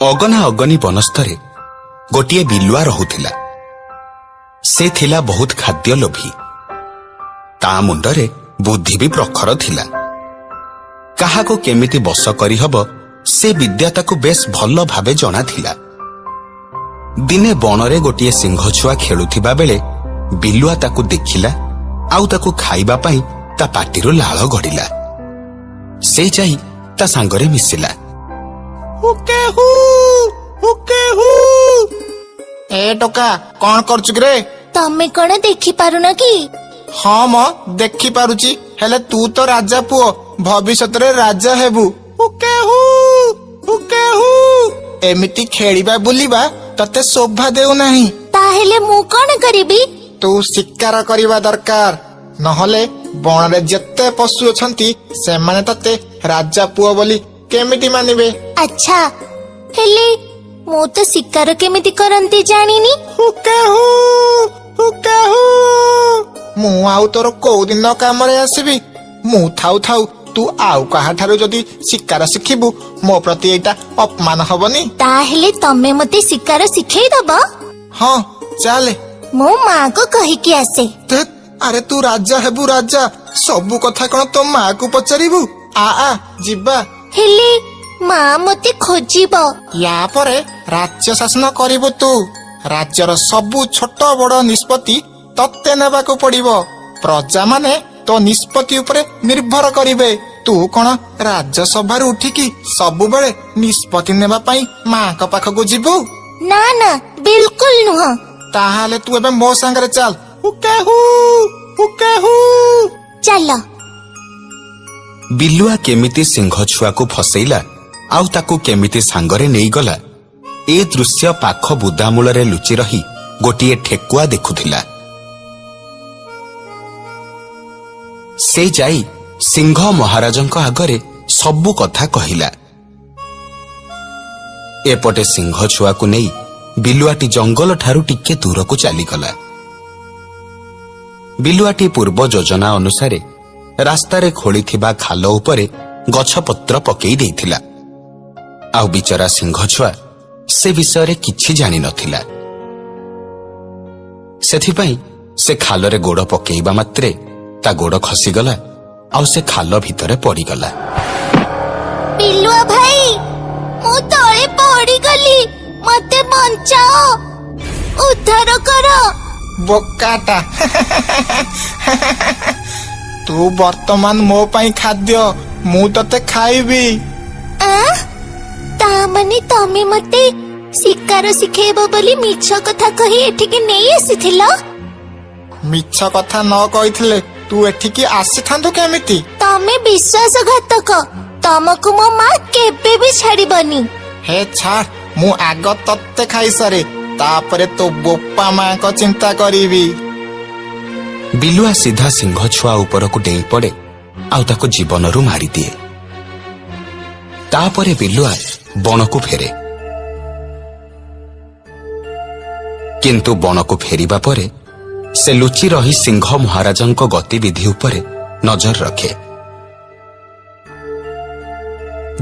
ଅଗନା ଅଗନି ବନସ୍ତରେ ଗୋଟିଏ ବିଲୁଆ ରହୁଥିଲା। ସେ ଥିଲା ବହୁତ ଖାଦ୍ୟ ଲୋଭୀ। ତା ମୁଣ୍ଡରେ ବୁଦ୍ଧି ବି ପ୍ରଖର ଥିଲା। କାହାକୁ କେମିତି ବଶ କରିହବ, ସେ ବିଦ୍ୟା ତାକୁ ବେଶ ଭଲ ଭାବେ ଜଣାଥିଲା। ଦିନେ ବଣରେ ଗୋଟିଏ ସିଂହ ଛୁଆ ଖେଳୁଥିବା ବେଳେ ବିଲୁଆ ତାକୁ ଦେଖିଲା ଆଉ ତାକୁ ଖାଇବା ପାଇଁ ତା ପାଟିରୁ ଲାଳ ଗଡ଼ିଲା। ସେ ଯାଇ ତା ସାଙ୍ଗରେ ମିଶିଲା। ହୁକେ ହୁ, ହୁକେ ହୁ। ଏ ଟୋକା, କଣ କରୁଛୁ କିରେ? ତମେ କଣ ଦେଖି ପାରୁନ କି? ହଁ ମ, ଦେଖି ପାରୁଛି। ହେଲେ ତୁ ତ ରାଜା ପୁଅ, ଭବିଷ୍ୟତରେ ରାଜା ହେବୁ। ହୁକେ ହୁ, ହୁକେ ହୁ। ଏମିତି ଖେଳିବା ବୁଲିବା ତତେ ଶୋଭା ଦେଉନାହିଁ। ତାହେଲେ ମୁଁ କଣ କରିବି? ତୁ ଶିକାର କରିବା ଦରକାର। ନହେଲେ ବଣରେ ଯେତେ ପଶୁ ଅଛନ୍ତି, ସେମାନେ ତତେ ରାଜା ପୁଅ ବୋଲି କେମିତି ମାନିବେ? ଆଚ୍ଛା, ହେଲେ ମୁଁ ତ ଶିକାର କେମିତି କରନ୍ତି ଜାଣିନି। ହୁକେ ହୁ, ହୁକେ ହୁ। ମୁଁ ଆଉ ତୋର କୋଉ ଦିନ କାମରେ ଆସିବି? ମୁଁ ଥାଉ ଥାଉ ତୁ ଆଉ କାହାଠାରୁ ଯଦି ଶିକାର ଶିଖିବୁ, ମୋ ପ୍ରତି ଏଇଟା ଅପମାନ ହବନି? ତାହେଲେ ତମେ ମତେ ଶିକାର ଶିଖେଇ ଦବ? ହଁ, ଚାଲେ। ମୋ ମାକୁ କହିକି ଆସେ। ଧେତ୍, ଆରେ ତୁ ରାଜା ହେବୁ ରାଜା, ସବୁ କଥା କଣ ତୋ ମାକୁ ପଚାରିବୁ? ଆ ଆ ଯିବା। ହେଲେ ମା ମତେ ଖୋଜିବ। ୟା ପରେ ରାଜ୍ୟ ଶାସନ କରିବୁ ତୁ। ରାଜ୍ୟର ସବୁ ଛୋଟ ବଡ ନିଷ୍ପତ୍ତି ତତେ ନେବାକୁ ପଡିବ। ପ୍ରଜାମାନେ ତୋ ନିଷ୍ପତ୍ତି ଉପରେ ନିର୍ଭର କରିବେ। ତୁ କଣ ରାଜସଭାରୁ ଉଠିକି ସବୁବେଳେ ନିଷ୍ପତ୍ତି ନେବା ପାଇଁ ମାଙ୍କ ପାଖକୁ ଯିବୁ? ନା ନା, ବିଲକୁଲ ନୁହଁ। ତାହେଲେ ତୁ ଏବେ ମୋ ସାଙ୍ଗରେ ଚାଲ। ହୁକେ ହୁ, ହୁକେ ହୁ। ଚାଲ। ବିଲୁଆ କେମିତି ସିଂହ ଛୁଆକୁ ଫସେଇଲା ଆଉ ତାକୁ କେମିତି ସାଙ୍ଗରେ ନେଇଗଲା, ଏ ଦୃଶ୍ୟ ପାଖ ବୁଦାମୂଳରେ ଲୁଚି ରହି ଗୋଟିଏ ଠେକୁଆ ଦେଖୁଥିଲା। ସେ ଯାଇ ସିଂହ ମହାରାଜଙ୍କ ଆଗରେ ସବୁ କଥା କହିଲା। ଏପଟେ ସିଂହ ଛୁଆକୁ ନେଇ ବିଲୁଆଟି ଜଙ୍ଗଲ ଠାରୁ ଟିକେ ଦୂରକୁ ଚାଲିଗଲା। ବିଲୁଆଟି ପୂର୍ବ ଯୋଜନା ଅନୁସାରେ ରାସ୍ତାରେ ଖୋଳିଥିବା ଖାଲ ଉପରେ ଗଛପତ୍ର ପକେଇ ଦେଇଥିଲା। ଆଉ ବିଚରା ସିଂହ ଛୁଆ ସେ ବିଷୟରେ କିଛି ଜାଣିନଥିଲା। ସେଥିପାଇଁ ସେ ଖାଲରେ ଗୋଡ଼ ପକେଇବା ମାତ୍ରେ ତା ଗୋଡ଼ ଖସିଗଲା ଆଉ ସେ ଖାଲ ଭିତରେ ପଡ଼ିଗଲା। ବିଲୁଆ ଭାଇ, ମୁଁ ତଳେ ପଡିଗଲି, ମତେ ବଞ୍ଚାଅ, ଉଦ୍ଧାର କର। ବୋକାଟା, ତୁ ବର୍ତ୍ତମାନ ମୋ ପାଇଁ ଖାଦ୍ୟ। ମୁଁ ତତେ ଖାଇବି। ଆଁ? ତା ମାନେ ତମେ ମତେ ଶିକାର ଶିଖେଇବ ବୋଲି ମିଛ କଥା କହି ଏଠିକି ନେଇ ଆସିଥିଲ? ମିଛ କଥା ନ କହିଥିଲେ ତୁ ଏଠିକି ଆସିଥାନ୍ତୁ କେମିତି? ତମେ ବିଶ୍ୱାସଘାତକ। ତମକୁ ମୋ ମା କେବେ ବି ଛାଡିବନି। ହେ ଛାଡ, ମୁଁ ଆଗ ତତେ ଖାଇସାରେ, ତାପରେ ତୋ ବୋପା ମାଙ୍କ ଚିନ୍ତା କରିବି। ବିଲୁଆ ସିଧା ସିଂହ ଛୁଆ ଉପରକୁ ଡେଇଁ ପଡ଼େ ଆଉ ତାକୁ ଜୀବନରୁ ମାରିଦିଏ। ତାପରେ ବିଲୁଆ ବଣକୁ ଫେରେ। କିନ୍ତୁ ବଣକୁ ଫେରିବା ପରେ ସେ ଲୁଚି ରହି ସିଂହ ମହାରାଜଙ୍କ ଗତିବିଧି ଉପରେ ନଜର ରଖେ।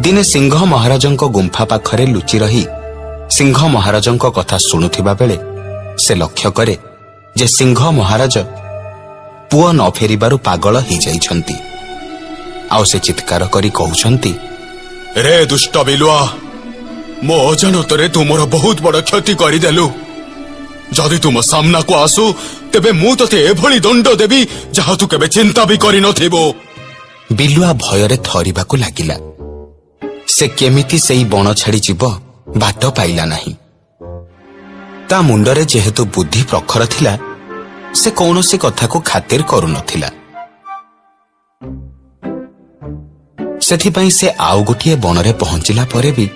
ଦିନେ ସିଂହ ମହାରାଜଙ୍କ ଗୁମ୍ଫା ପାଖରେ ଲୁଚି ରହି ସିଂହ ମହାରାଜଙ୍କ କଥା ଶୁଣୁଥିବା ବେଳେ ସେ ଲକ୍ଷ୍ୟ କରେ ଯେ ସିଂହ ମହାରାଜ ପୁଅ ନ ଫେରିବାରୁ ପାଗଳ ହେଇଯାଇଛନ୍ତି ଆଉ ସେ ଚିତ୍କାର କରି କହୁଛନ୍ତି, ରେ ଦୁଷ୍ଟ ବିଲୁଆ, ମୋ ଅଜାଣତରେ ତୁ ମୋର ବହୁତ ବଡ କ୍ଷତି କରିଦେଲୁ। ଯଦି ତୁ ମୋ ସାମ୍ନାକୁ ଆସୁ, ତେବେ ମୁଁ ତତେ ଏଭଳି ଦଣ୍ଡ ଦେବି ଯାହା ତୁ କେବେ ଚିନ୍ତା ବି କରିନଥିବୁ। ବିଲୁଆ ଭୟରେ ଥରିବାକୁ ଲାଗିଲା। ସେ କେମିତି ସେଇ ବଣ ଛାଡ଼ି ଯିବ, ବାଟ ପାଇଲା ନାହିଁ। ତା ମୁଣ୍ଡରେ ଯେହେତୁ ବୁଦ୍ଧି ପ୍ରଖର ଥିଲା, ସେ କୌଣସି କଥାକୁ ଖାତିର କରୁନଥିଲା। ସେଥିପାଇଁ ସେ ଆଉ ଗୋଟିଏ ବଣରେ ପହଞ୍ଚିଲା ପରେ ବି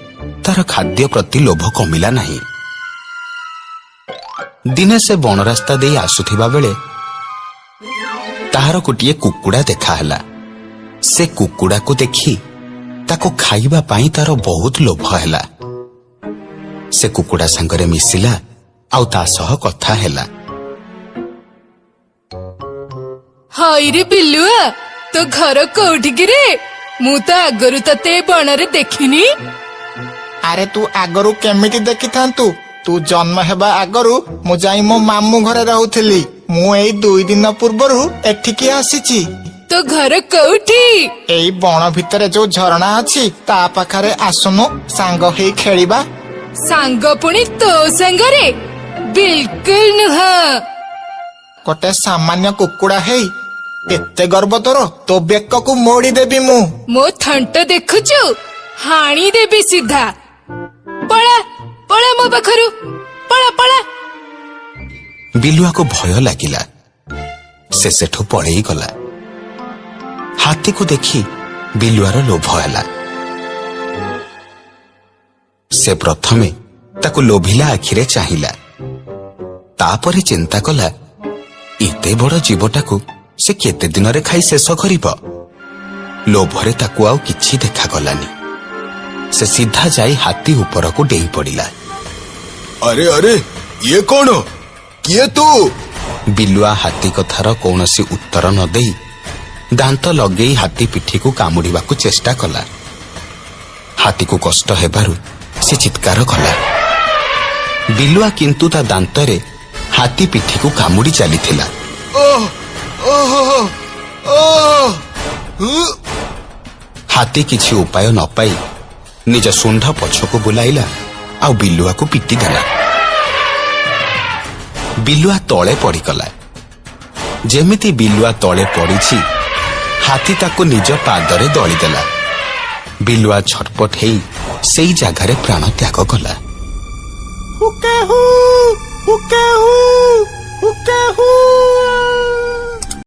ତାର ଖାଦ୍ୟ ପ୍ରତି ଲୋଭ କମିଲା ନାହିଁ। ଦିନେ ସେ ବଣ ରାସ୍ତା ଦେଇ ଆସୁଥିବା ବେଳେ ତାହାର ଗୋଟିଏ କୁକୁଡ଼ା ଦେଖାହେଲା। ସେ କୁକୁଡ଼ାକୁ ଦେଖି ତାକୁ ଖାଇବା ପାଇଁ ତାର ବହୁତ ଲୋଭ ହେଲା। ସେ କୁକୁଡ଼ା ସାଙ୍ଗରେ ମିଶିଲା ଆଉ ତା ସହ କଥା ହେଲା। ହଇରେ ବିଲୁଆ, ତୋ ଘର କୋଉଠି କିରେ? ମୁଁ ତ ଆଗରୁ ତତେ ଏ ବଣରେ ଦେଖିନି। ଆରେ ତୁ ଆଗରୁ କେମିତି ଦେଖିଥାନ୍ତୁ? ତୁ ଜନ୍ମ ହେବା ଆଗରୁ ମୁଁ ଯାଇ ମୋ ମାମୁଁ ଘରେ ରହୁଥିଲି। ମୁଁ ଏଇ 2 ଦିନ ପୂର୍ବରୁ ଏଠିକି ଆସିଛି। ତୋ ଘର କୋଉଠି? ଏଇ ବଣ ଭିତରେ ଯୋଉ ଝରଣା ଅଛି, ତା ପାଖରେ। ଆସୁନୁ, ସାଙ୍ଗ ହେଇ ଖେଳିବା। ସାଙ୍ଗ ପୁଣି ତୋ ସାଙ୍ଗରେ? ବିଲକୁଲ ନୁହଁ। ଗୋଟେ ସାମାନ୍ୟ କୁକୁଡ଼ା ହେଇ ଏତେ ଗର୍ବ ତୋର? ତୋ ବେକକୁ ମୋଡି ଦେବି ମୁଁ। ମୋ ଥଣ୍ଟ ଦେଖୁଛୁ? ହାଣି ଦେବି ସିଧା। ପଳା, ପଳା ମୋ ପାଖରୁ, ପଳା ପଳା। ବିଲୁଆକୁ ଭୟ ଲାଗିଲା। ସେ ସେଠୁ ପଳେଇ ଗଲା। ହାତୀକୁ ଦେଖି ବିଲୁଆର ଲୋଭ ହେଲା। ସେ ପ୍ରଥମେ ତାକୁ ଲୋଭିଲା ଆଖିରେ ଚାହିଁଲା। ତାପରେ ଚିନ୍ତା କଲା, ଏତେ ବଡ ଜୀବଟାକୁ ସେ କେତେ ଦିନରେ ଖାଇ ଶେଷ କରିବ? ଲୋଭରେ ତାକୁ ଆଉ କିଛି ଦେଖାଗଲାନି। ସେ ସିଧା ଯାଇ ହାତୀ ଉପରକୁ ଡେଇଁ ପଡ଼ିଲା। ଆରେ ଆରେ, ଇଏ କଣ? କିଏ ତୁ? ବିଲୁଆ ହାତୀ କଥାର କୌଣସି ଉତ୍ତର ନ ଦେଇ ଦାନ୍ତ ଲଗେଇ ହାତୀ ପିଠିକୁ କାମୁଡ଼ିବାକୁ ଚେଷ୍ଟା କଲା। ହାତୀକୁ କଷ୍ଟ ହେବାରୁ ସେ ଚିତ୍କାର କଲା। ବିଲୁଆ କିନ୍ତୁ ତା ଦାନ୍ତରେ ହାତୀ ପିଠିକୁ କାମୁଡ଼ି ଚାଲିଥିଲା। ଓହ, ଓହ, ଓହ! ହାତୀ କିଛି ଉପାୟ ନ ପାଇ ନିଜ ଶୁଣ୍ଢ ପଛକୁ ବୁଲାଇଲା ଆଉ ବିଲୁଆକୁ ପିଟି ଦେଲା। ବିଲୁଆ ତଳେ ପଡ଼ିଗଲା। ଯେମିତି ବିଲୁଆ ତଳେ ପଡ଼ିଛି, ହାତୀ ତାକୁ ନିଜ ପାଦରେ ଦଳିଦେଲା। ବିଲୁଆ ଛଟପଟ ହେଇ ସେଇ ଜାଗାରେ ପ୍ରାଣ ତ୍ୟାଗ କଲା। ହୁକାହୁ, ହୁକାହୁ, ହୁକାହୁ।